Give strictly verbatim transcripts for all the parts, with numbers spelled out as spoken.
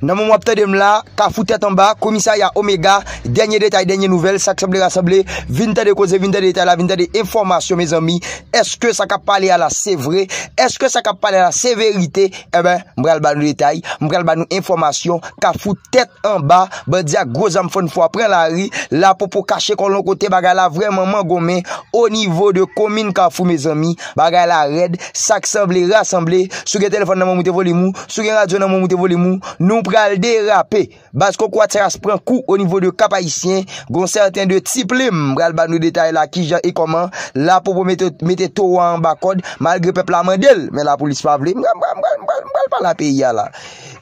Nan moman w ap tande m la, Kafou Tèt Anba, Komisarya Omega, dènye detay, dènye nouvèl, sa k sanble rasanble, vin tande koze, vin tande detay la, vin tande enfòmasyon, mezanmi. Èske sa k ap pale a la, se vre? Èske sa k ap pale a la, se verite? Enben, m pral ba nou detay, m pral ba nou enfòmasyon. Kafou Tèt Anba, bandi ak gwo zam fann fwa pran lari, lapopo kache kò l yon kote, bagay la vrèman mangonmen o nivo de komin Kafou, mezanmi. Bagay la rèd, sa k sanble rasanble. Si w gen telefòn nan men w, moute volim ou. Si w gen radyo nan men w, moute volim ou. Nou pral derape. Baz Kokorat Sayas pran kou o nivo de Kap Ayisyen. Gon sèten de Ti Plim pral ba nou detay la, kijan e kòman lapopo mete, mete towo a anba kòd, malgre pèp la mande l, men lapolis pa vle. M pral, m pral, m pral, m pral, m pral pale a peyi a la.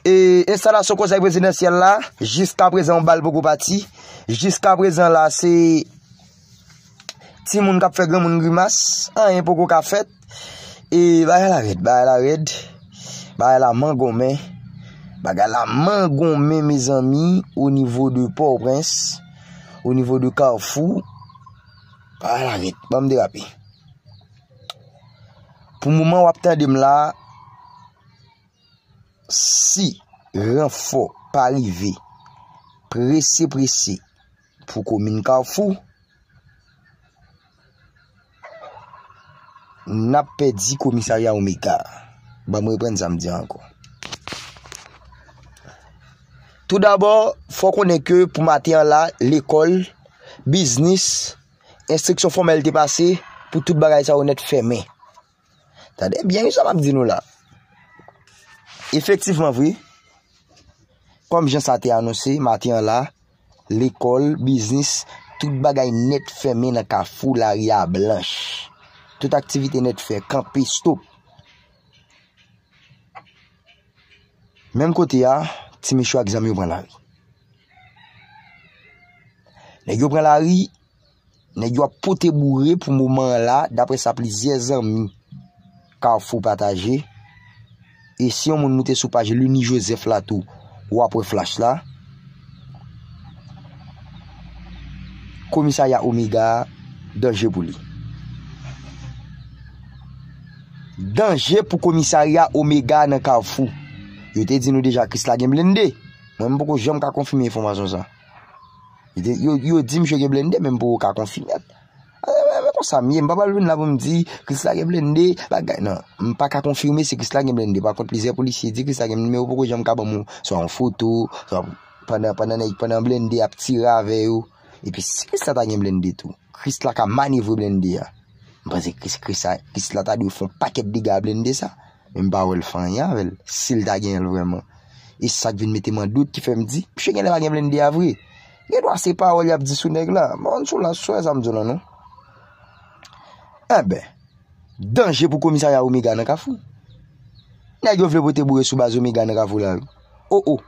E enstalasyon konsèy prezidansyèl la, jiskaprezan yon bal poko pati. Jiskaprezan la, se timoun k ap fè granmoun grimas, anyen poko ka fèt. E bagay la rèd, bagay la rèd. Bagay la mangonmen. Bagay la mangonmen, mezanmi, o nivo de Pòtoprens, o nivo de Kafou. Bagay la rèd, ban m derape. Pou moman w ap tande m la, si ranfò pa rive prese prese pou komin Kafou, n ap pèdi komisarya Omega. Ban m reprann sa m di a ankò. Toudabò, fò w konnen ke pou maten an la, lekòl, biznis, enstriksyon fòmèl te pase pou tout bagay sa yo nèt fèmen. Tande byen wi sa m ap di nou la. Efektivman vre, kòm jan sa te anonse, maten an la, lekòl, biznis, tout bagay nèt fèmen nan Kafou, lari a blanch. Tout aktivite nèt fè, kanpe, stop. Menm kote a, ti mesye ak zam yo pran lari. Nèg yo pran lari, nèg yo ap pote boure pou moman an la, daprè sa plizyè zanmi Kafou pataje. E si yon moun moute sou paj Luny Joseph la tou, w ap wè flach la. Komisarya Omega, danje pou li. Danje pou komisarya Omega nan Kafou. Yo te di nou deja Krisla gen blende. Mwen, m poko janm ka konfime enfòmasyon sa. Yo, yo, yo di misye gen blende, men m poko ka konfime l. E, e, e konsa m ye, m pa pral vin la pou m di Krisla gen blende, bagay, non. M pa ka konfime si Krisla gen blende. Pa kont, plizyè polisye di Krisla gen blende, men yo poko janm ka ban m swa yon foto, swa pandan, pandan nèg, pandan blende ap tire avè yo. Epi si Krisla ta gen blende tou, Krisla ka manevre blende a. M panse Kris, Krisla, Krisla ta dwe fè yon pakèt dega a blende sa. Men m pa wè l fè anyen avè l, si l ta genyen l vrèman. E sa k vin mete m an dout ki fè m di, misye genlè pa gen blende a vre. Gen dwa se pawòl y ap di sou nèg la. M pa konn si w la, si w wè sa m di w la, non. Enben, danje pou komisarya Omega nan Kafou. Nèg yo vle pote boure sou baz Omega nan Kafou la, wi. O, o.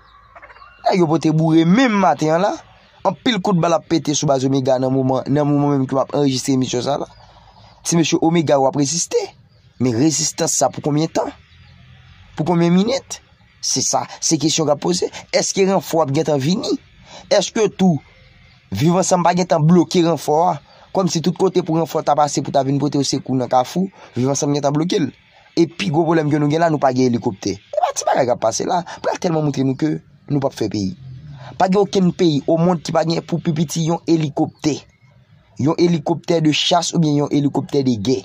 Nèg yo pote boure menm maten an la. Anpil kout bal ap pete sou baz Omega nan moman, nan moman menm ke m ap anrejistre emisyon sa la. Ti mesye Omega, w ap reziste. Men rezistans sa pou konbyen tan? Pou konbyen minit? Se sa, se kesyon k ap poze. Èske ranfò ap gentan vini? Èske tou Viv Ansanm pa gentan bloke ranfò a? Kòmsi tout kote pou ranfò ta pase pou ta vin pote yo sekou nan Kafou, Viv Ansanm gentan bloke l. E pi gwo pwoblèm ke nou gen la, nou pa gen elikoptè. E pa ti bagay k ap pase la. Pral tèlman montre nou ke nou p ap fè peyi. Pa gen okenn peyi o mond ki pa gen pou pi piti yon elikoptè. Yon elikoptè de chas oubyen yon elikoptè de gè.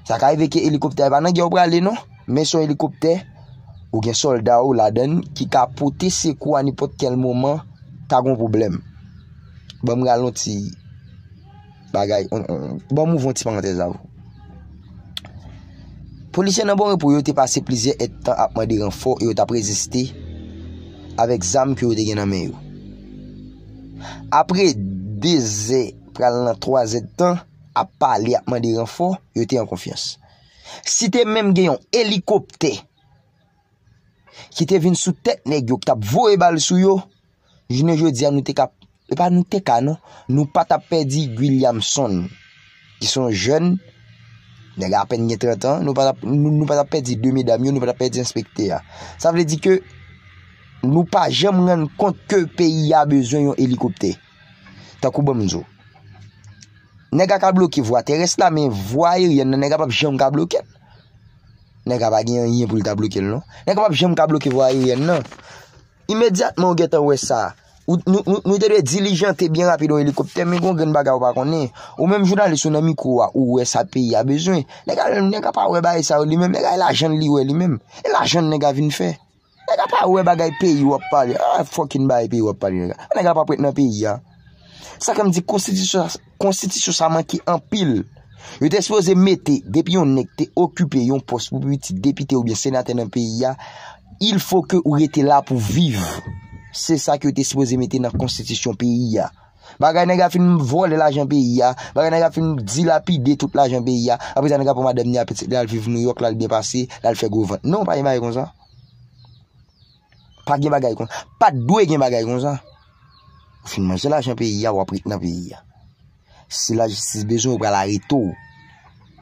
Sa ka rive ke elikoptè a pa nan gè w prale non, men se yon elikoptè, ou gen sòlda w ladan l ki ka pote sekou a nenpòt kèl moman, ta gon pwoblèm. Ban m rale yon ti bagay, on, on, ban m ouvri yon ti parantèz avè w. Polisye nan Bon Repo yo te pase plizyè èdtan ap mande ranfò e yo t ap reziste avèk zam ke yo te gen nan men yo. Apre de zè, pral nan twa zè d tan, ap pale, ap mande ranfò, yo te an konfyans. Si te menm gen yon elikoptè ki te vin sou tèt nèg yo, ki t ap voye bal sou yo, jounen jodi a, nou te ka, e pa nou te ka, non, nou pa t ap pèdi Guilliamson, ki se yon jèn, nèg apèn gen trant an, nou pa t ap, nou, nou pa t ap pèdi de medam yo, nou pa t ap pèdi enspektè a. Sa vle di ke nou pa janm rann kont ke peyi a bezwen yon elikoptè. Tankou ban m di w, nèg la ka bloke vwa terès la, men vwa ayeryèn nan, nèg la p ap janm ka bloke l. Nèg la pa gen anyen pou l ta bloke l, non. Nèg la p ap janm ka bloke vwa ayeryèn nan. Imedyatman ou gentan wè sa, ou, nou, nou, nou te dwe dilijante byen rapid yon elikoptè, men gen yon grenn bagay ou pa konnen. Ou menm jounalis ou nan mikwo a, ou wè sa peyi a bezwen. Nèg a, nèg a pa wè bagay sa yo li menm, nèg a e lajan l li wè li menm. E lajan l nèg a vin fè. Nèg a pa wè bagay peyi w ap pale. Ah, fucking bagay peyi w ap pale, nèg a. Nèg a pa prèt nan peyi a. Sa fè m di konstitisyon, konstitisyon sa manke anpil. Yo te sipoze mete, depi yon nèg te okipe yon pòs pou pitit depite oubyen senatè nan peyi a, il faut que ou rete la pou viv. Se sa ke yo te sipoze mete nan konstitisyon peyi a. Bagay nèg a fin vòlè lajan peyi a, bagay nèg a fin dilapide tout lajan peyi a, apre sa nèg a pran madanm li a pitit li al viv Nouyòk, l al byen pase, l al fè gwo vant. Non, pa gen bagay konsa. Pa gen bagay konsa. Pa t dwe gen bagay konsa. Ou fin manje lajan peyi a, w ap ret nan peyi a. Si lajistis bezwen w, yo pral arete w.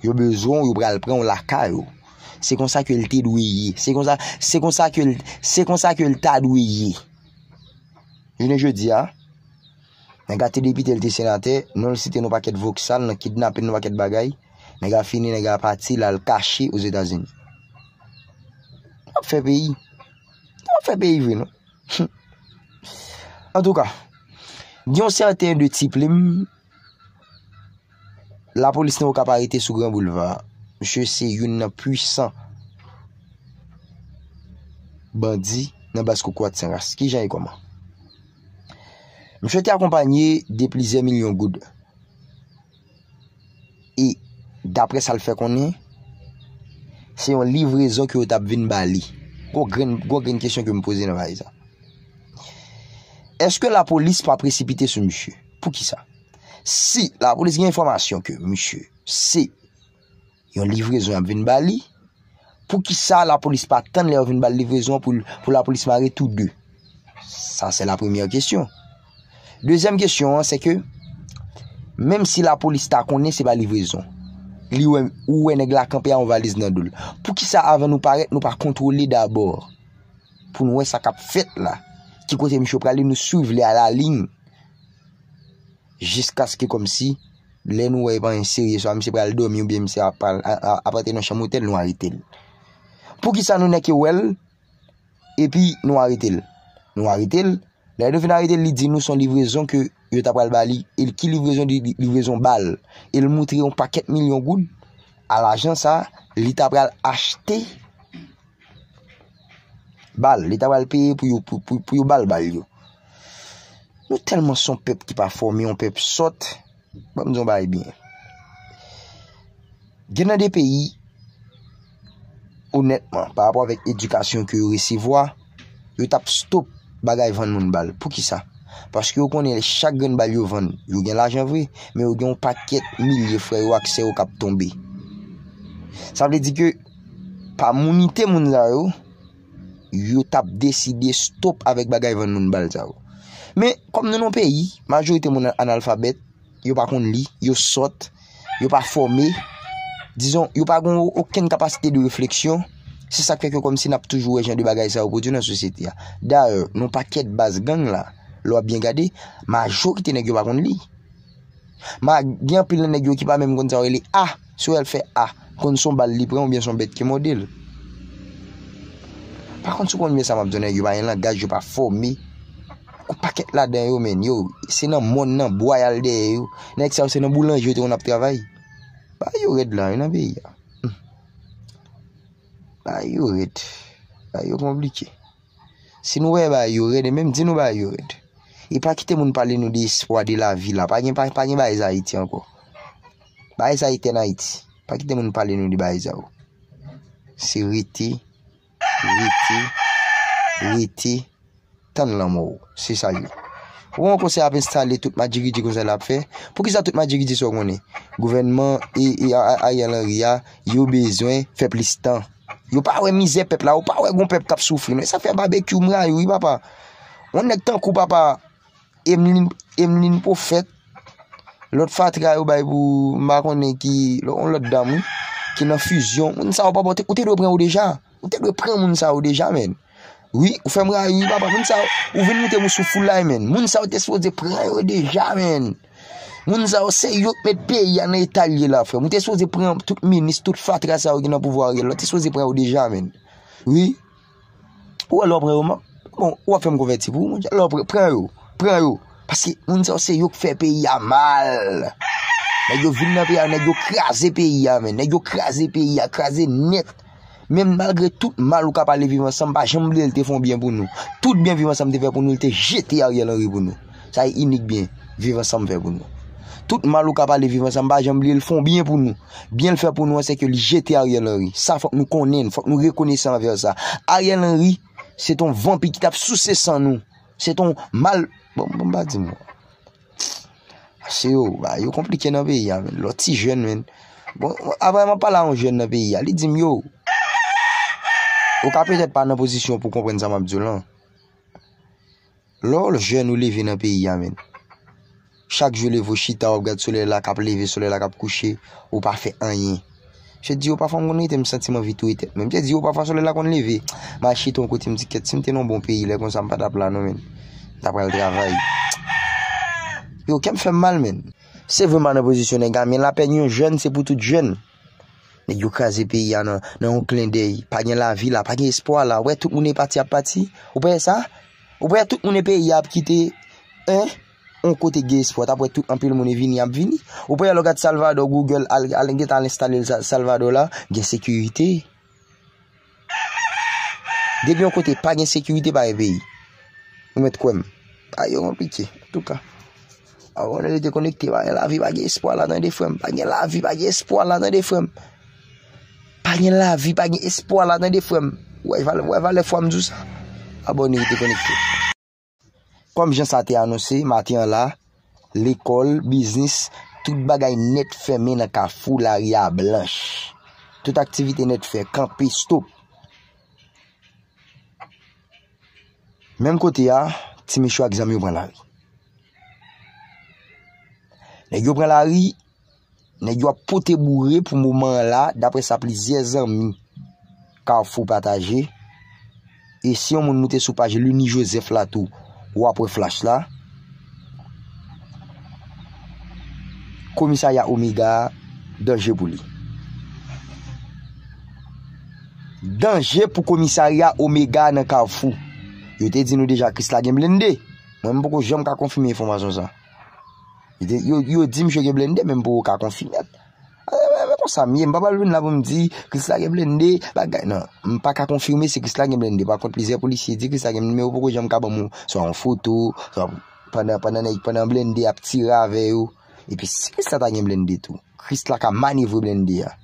Yo bezwen w, yo pral pran w lakay ou. Se konsa ke l te dwe ye. Se konsa, se konsa ke l, se konsa ke l ta dwe ye. Jounen jodi a, nèg a te depite, l te senatè, non l site nan pakèt voksal, nan kidnapin, nan pakèt bagay. Nèg a fini, nèg a pati, l al kache Ozetazini. W ap fè peyi. W ap fè peyi vre, non? Antouka, gen yon sèten de ti plim, lapolis nan Okap arete sou Gran Boulva. Misye se youn nan pwisan bandi nan Bas Koukou ak Senras. Kijan e kòman? Misye te akonpanye de plizyè milyon goud. E, daprè sa l fè konnen, se yon livrezon ke yo t ap vin ba li. Gwo grenn, gwo grenn kesyon ke m poze nan bagay sa. Èske lapolis pa presipite sou misye? Poukisa? Si lapolis gen enfòmasyon ke misye se yon livrezon y ap vin ba li, poukisa lapolis pa tann lè yo vin ba l livrezon an pou, pou lapolis mare tou de? Sa se la premyè kesyon. Dezyèm kesyon an, se ke menm si lapolis ta konnen se pa livrezon, li wè, ou wè nèg la kanpe a yon valiz nan do l. Poukisa avan nou parèt, nou pa kontwole dabò pou nou wè sa k ap fèt la? Ki kote misye prale, nou swiv li a la liy. Jiskaske kòmsi, lè nou wè e pa yon serye, swa misye pral dòmi oubyen misye ap, pral, a, a, ap antre nan chanm otèl, nou arete l. Poukisa nou nèke wè l, epi nou arete l? Nou arete l, lè nou fin arete l, li di nou se yon livrezon ke yo ta pral ba li, e ki livrezon? Li, li, livrezon bal. E l moutre yon pakèt milyon goud a lajan sa, li ta pral achte bal, li ta pral peye pou yo, pou, pou, pou yo ba l bal yo. Nou tèlman se yon pèp ki pa fòme, yon pèp sòt. Ban m di yon bagay byen. Gen nan de peyi, onètman, pa rapò avèk edikasyon ke yo resevwa, yo t ap stop bagay vann moun bal. Poukisa? Paske yo konnen chak grenn bal yo vann, yo gen lajan vre, men yo gen yon pakèt milye frè yo ak sè yo k ap tonbe. Sa vle di ke pa mounite moun sa yo, yo t ap deside stop avèk bagay vann moun bal sa yo. Men, kòm nou nan yon peyi, majorite moun analfabèt, yo pa konn li, yo sòt, yo pa fòme, dizon, yo pa gen okenn kapasite de refleksyon, se sa k fè ke kòmsi n ap toujou wè jan de bagay sa yo pwodui nan sosyete a. Dayè, nan pakèt baz gang la, lè w ap byen gade, majorite nèg yo pa konn li. Ma, gen anpil nan nèg yo ki pa menm konn sa yo rele A. Si w wè l fè A, konn se yon bal li pran oubyen se yon bèt ki mòde l. Pa konn si w konn byen sa m ap di w, nèg yo pa gen langaj, yo pa fòme. Gon pakèt ladan yo, menn, yo, se nan mòn, nan bwa y al dèyè yo. Nèg sa yo se nan boulanje yo te konn ap travay. Bagay yo rèd la wi nan peyi a. Hmm. Bagay yo rèd. Bagay yo konplike. Si nou wè bagay yo rèd, e menm di nou bagay yo rèd. E pa kite moun pale nou de espwa de lavi la. Pa gen, pa, pa gen bagay sa Ayiti ankò. Bagay sa etèn Ayiti. Pa kite moun pale nou de bagay sa yo. Se rete, rete, rete, tann lanmò w. Se sa l ye. Ou wè yon konsèy ap enstale, tout madjigidji konsa l ap fè. Poukisa tout madjigidji sa w konnen? Gouvènman e, e a, a, Ariel Henry a, yo bezwen fè plis tan. Yo pa wè mizè pèp la, yo pa wè gon pèp k ap soufri, non. E sa fè Babekyou m rayi w, wi, papa. Yon nèg tankou papa Emeline, Emeline Prophète, lòt fatra yo bay pou, m pa konnen ki, yon lòt dam, wi, ki nan fusion. Moun sa yo, papa, ou te, ou te dwe pran yo deja. Ou te dwe pran moun sa yo deja, menn. Wi, ou fè m rayi, wi, papa. Moun sa yo, ou vin moute m sou foul la, menn. Moun sa yo te sipoze pran yo deja, menn. Moun sa yo, se yo k met peyi a nan eta l ye la, frè m. Ou te sipoze pran tout minis, tout fatra sa yo ki nan pouvwa Ariel la. Ou te sipoze pran yo deja, menn. Wi. Ou wè lè w pran yo, m ap, Bon, w ap fè m konvèti pou ou, monchè. Alò, pran, pran yo. Pran yo. Paske moun sa yo se yo k fè peyi a mal. Nèg yo vin nan peyi a, nèg yo kraze peyi a, men. Nèg yo kraze peyi a, kraze nèt. Men malgre tout mal ou ka pale Viv Ansanm, pa janm bliye l te fè yon byen pou nou. Tout byen Viv Ansanm te fè pou nou, l te jete Ariel Henry pou nou. Sa e inik byen Viv Ansanm fè pou nou. Tout mal ou ka pale Viv Ansanm, pa janm bliye l fè yon byen pou nou. Byen l fè pou nou an, se ke li jete Ariel Henry. Sa fòk nou konnen, fòk nou rekonesan anvè sa. Ariel Henry, se t on vanpi ki t ap souse san nou. Se t on mal, bon, bon, m pa di mo. Se yo, ba, yo konplike nan peyi a, men. Lòt ti jèn, men. Bon, apre m ap pale a yon jèn nan peyi a, li di m, yo, ou ka petèt pa nan pozisyon pou konprann sa m ap di w lan. Lè w jèn, ou leve nan peyi a, men. Chak jou leve, w chita, w ap gad solèy la k ap leve, solèy la k ap kouche, ou pa fè anyen. Misye di yo, pafwa m konn rete, m santi m anvi touye tèt mwen. Misye di yo, pafwa solèy la konn leve. M al chita yon kote, m di, kèt, si m te nan yon bon peyi, lè konsa m pa t ap la, non, men. M ta pral travay. Yo, kè m fè m mal, men. Se vre m pa nan pozisyon nèg la, men lapèn yon jèn, se pou tout jèn. Nèg yo kraze peyi a nan, nan yon klendèy. Pa gen lavi la, pa gen espwa la. Ou wè tout moun e pati ap pati. Ou pa wè sa? Ou pa wè tout moun e peyi a ap kite, en? On kote gen espwa, t ap wè tout anpil moun e vini, ap vini. Ou pa wè lè w gad Salvador, Google, al, al, gentan al enstale l Sa-, Salvador la, gen sekirite. Depi yon kote pa gen sekirite, pa gen peyi. Ou mèt kwè m. Bagay yo konplike, antouka. Avan nou rete konekte, pa gen lavi, pa gen espwa la, tande frè m. Pa gen lavi, pa gen espwa la, tande frè m. Pa gen lavi, pa gen espwa la, tande frè m. Ou wè valè, ou wè valè fwa m di w sa. Abòne, rete konekte. Kòm jan sa te anonse maten an la, lekòl, biznis, tout bagay nèt fèmen nan Kafou, lari a blanch. Tout aktivite nèt fè, kanpe, stop. Menm kote a, ti mesye ak zam yo pran lari. Nèg yo pran lari, nèg yo ap pote boure pou moman an la, daprè sa plizyè zanmi Kafou pataje. E si yon moun moute sou paj Luny Joseph la tou, w ap wè flach la. Komisarya Omega, danje pou li. Danje pou komisarya Omega nan Kafou. Yo te di nou deja Krisla gen blende. Mwen, m poko janm ka konfime enfòmasyon sa. Yo te, yo, yo di misye gen blende, men m poko ka konfime l. E, e, e konsa m ye, m pa pral vin la pou m di Krisla gen blende, bagay, non. M pa ka konfime si Krisla gen blende. Pa kont, plizyè polisye di Krisla gen blende, men yo poko janm ka ban m swa yon foto, swa pandan, pandan nèg, pandan blende ap tire avè yo. Epi si Krisla ta gen blende tou, Krisla ka manevre blende a.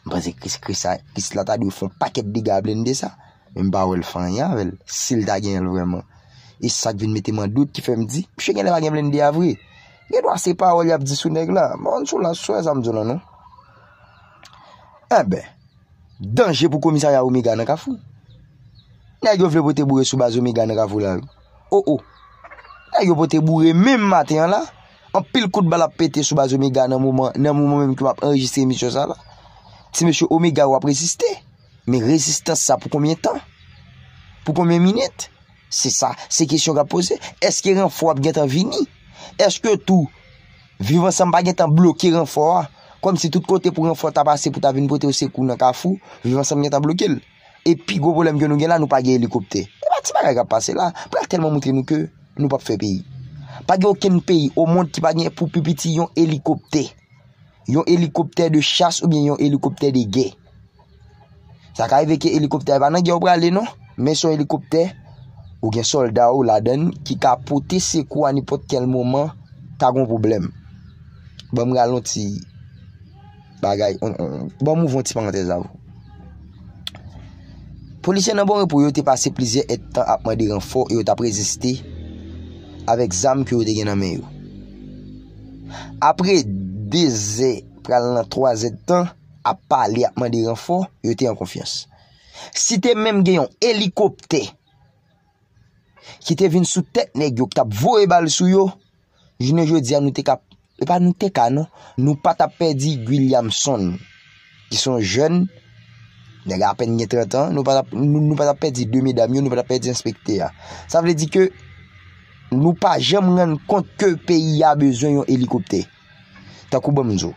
M panse Kris, Krisla, Krisla ta dwe fè yon pakèt dega a blende sa. Men m pa wè l fè anyen avè l, si l ta genyen l vrèman. E sa k vin mete m an dout ki fè m di, misye genlè pa gen blende a vre. Gen dwa se pawòl y ap di sou nèg la. M pa konn si w la, si w wè sa m di w lan, non. Enben, danje pou komisarya Omega nan Kafou. Nèg yo vle pote boure sou baz Omega nan Kafou la, wi. O, o. Nèg yo pote boure menm maten an la. Anpil kout bal ap pete sou baz Omega nan moman, nan moman menm ke m ap anrejistre emisyon sa la. Ti mesye Omega, w ap reziste. Men rezistans sa pou konbyen tan? Pou konbyen minit? Se sa, se kesyon k ap poze. Èske ranfò ap gentan vini? Èske tou, Viv Ansanm pa gentan bloke ranfò a? Kòmsi tout kote pou ranfò ta pase pou ta vin pote yo sekou nan Kafou, Viv Ansanm gentan bloke l. E pi gwo pwoblèm ke nou gen la, nou pa gen elikoptè. E pa ti bagay k ap pase la. Pral tèlman montre nou ke nou p ap fè peyi. Pa gen okenn peyi o mond ki pa gen pou pi piti yon elikoptè. Yon elikoptè de chas oubyen yon elikoptè de gè. Sa ka rive ke elikoptè a pa nan gè w prale non, men se yon elikoptè, ou gen sòlda w ladan l ki ka pote sekou a nenpòt kèl moman, ka gen yon pwoblèm. Ban m rale yon ti bagay, on, on, ban m ouvri yon ti parantèz avè w. Polisye nan Bon Repo yo te pase plizyè èdtan ap mande ranfò e yo t ap reziste avèk zam ke yo te gen nan men yo. Apre de zè, pral nan twa zè d tan, ap pale, ap mande ranfò, yo te an konfyans. Si te menm gen yon elikoptè ki te vin sou tèt nèg yo, ki t ap voye bal sou yo, jounen jodi a, nou te ka, e pa nou te ka, non, nou pa t ap pèdi Guilliamson, ki se yon jèn, nèg apèn gen trant an, nou pa t ap, nou, nou pa t ap pèdi de medam yo, nou pa t ap pèdi enspektè a. Sa vle di ke nou pa janm rann kont ke peyi a bezwen yon elikoptè. Tankou ban m di w,